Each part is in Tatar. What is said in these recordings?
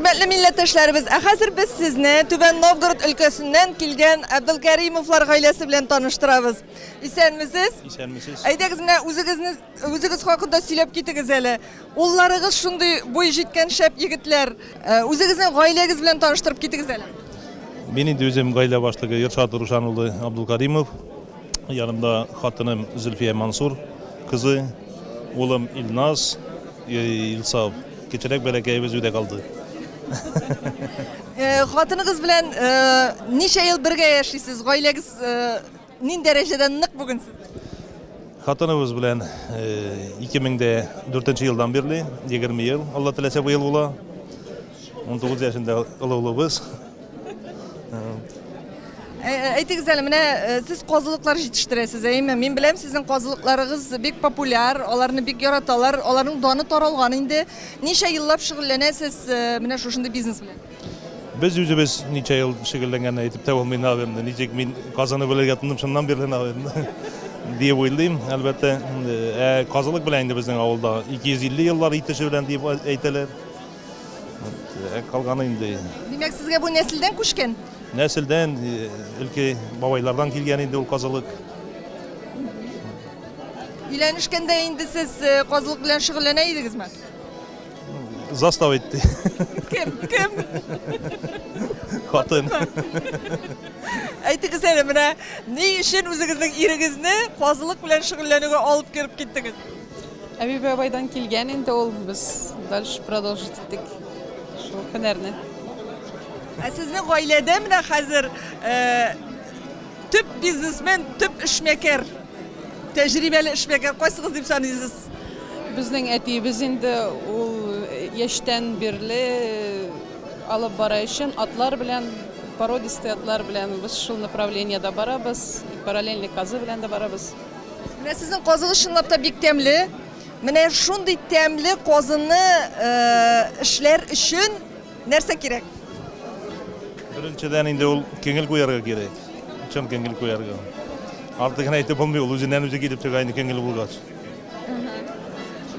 Хөрмәтле милләттәшләребез, ә хәзер без сезне Түбән Новгород өлкәсеннән килгән Абдулкәримовлар гаиләсе белән таныштырабыз. Исәнмесез? Исәнмесез. Әйдәгез менә үзегезне үзегез хакында сөйләп китегез әле. Улларыгыз шундый буй җиткән шәп егетләр. Э, Үзегезнең гаиләгез белән таныштырып китегез әле. Мин инде үзем гаилә башлыгы Иршат Рушан улы Абдулкаримов. Янымда хатыным Зөлфия Мансур кызы, улым Илназ, Илсаф. Кечерәк бәләкәебез өйдә калды. Э, Хатыныгыз белән э, ничә ел бергә яшисез? Гаиләгез э, нинди дәрәҗәдә нык бүген сезнең? Хатыныбыз белән 2004 елдан бирле, 20 ел, Алла теләсә быел була. 19 яшендә олы улыбыз. Әйтегез әле, менә сез казылыклар җитештерәсез, әйеме? Мин беләм, сезнең казылыкларыгыз бик популяр, аларны бик яраталар, аларның даны таралган инде. Ничә еллап шөгыльләнәсез менә шушындый бизнес белән? Без үзебез ничә ел шөгыльләнгәнне әйтеп тә булмый, наверное. Ничек мин казаны белергә тотындым шуннан бирле, наверное, диеп уйлыйм, әлбәттә. Ә казылык белән инде безнең авылда 250 еллар ит эше белән дип әйтәләр. Ә калганы инде. Димәк, сезгә бу нәселдән күчкән? Нәселдән, өлке бабайлардан килгән инде ул казылык. Өйләнешкәндә инде сез казылык белән шөгыльләнә идегезме? Застав итте. Кем? Кем? Хатын. Әйтегез әле, менә ни өчен үзегезнең ирегезне казылык белән шөгыльләнүгә алып кереп киттегез? Әби бабайдан килгән инде ул, без дальше продолжить иттек шул һөнәрне. Ә сезнең гаиләдә менә хәзер э, төп бизнесмен, төп эшмәкәр, тәҗрибәле эшмәкәр кайсыгыз дип саныйсыз? Безнең әтиебез инде ул яшьтән бирле алып бара өчен атлар белән, породистый атлар белән без шул направлениедә барабыз, параллельно казы белән дә барабыз. Менә сезнең казыгыз чынлап та бик тәмле. Менә шундый тәмле казыны э, эшләр өчен нәрсә кирәк? Беренчедән инде ул кеңел куярга кирәк. Чын кеңел куярга. Артыгын әйтеп булмый, ул үзеннән үзе килеп чыга инде кеңел булгач.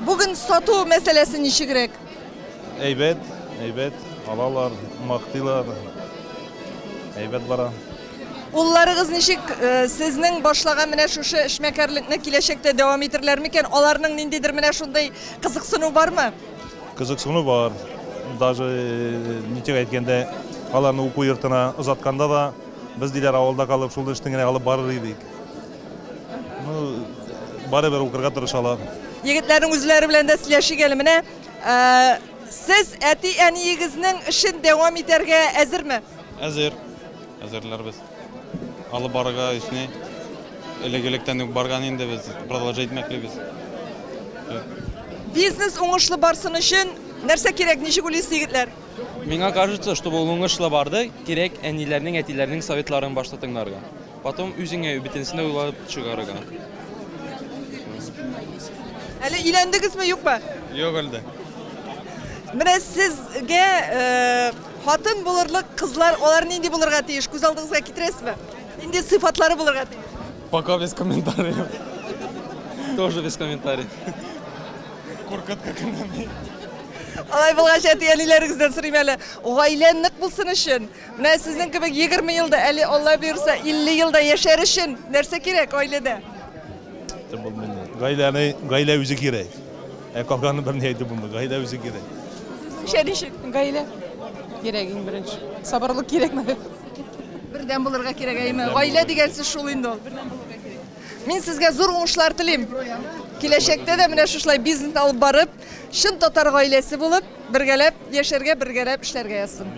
Бүген сату мәсьәләсе ничегрәк? Әйбәт, әйбәт, алалар, мактыйлар. Әйбәт бара. Улларыгыз ничек э, сезнең башлаган менә шушы эшмәкәрлекне киләчәктә дәвам итерләр микән? Аларның ниндидер менә шундый кызыксыну бармы? Кызыксыну бар. Даже ничек әйткәндә, аларны уку йортына озатканда да без диләр авылда калып шул эшне генә алып барыр идек. Ну, барыбер укырга тырышалар. Егетләрнең үзләре белән дә сөйләшик әле. Менә э, сез әти-әниегезнең эшен дәвам итәргә әзерме? Әзер. Әзерләрбез. Алып барырга эшне элек-электән үк барган инде без продолжать итмәклебез. Бизнес уңышлы барсын өчен нәрсә кирәк, ничек уйлыйсыз, егетләр? Миңа кажется, чтобы ул уңышлы барды, кирәк әниләрнең, әтиләрнең советларын башта тыңларга. Потом үзеңә бөтенесен дә уйлап чыгарырга. Әле өйләндегезме, юкмы? Юк әле. Менә сезгә э, хатын булырлык кызлар, алар нинди булырга тиеш? Күз алдыгызга китерәсезме? Нинди сыйфатлары булырга тиеш? Пока без комментариев. Тоже без комментариев. Куркытка кенә. Алай булгач, әти-әниләрегездән сорыйм әле. Гаилә нык булсын өчен, менә сезнең кебек 20 елда, әле Алла боерса, 50 елда яшәр өчен нәрсә кирәк гаиләдә? Гаиләне, гаилә үзе кирәк. Ә калганын берни әйтеп булмый. Гаилә үзе кирәк. Сезнеңчә ничек? Гаилә кирәк иң беренче. Сабырлык кирәк, наверное. Бердәм булырга кирәк, әйме? Гаилә дигән сүз шул инде ул. Мин сезгә зур уңышлар телим. Киләчәктә дә менә шушылай бизнес алып барып, чын татар гаиләсе булып, бергәләп яшәргә, бергәләп эшләргә язсын.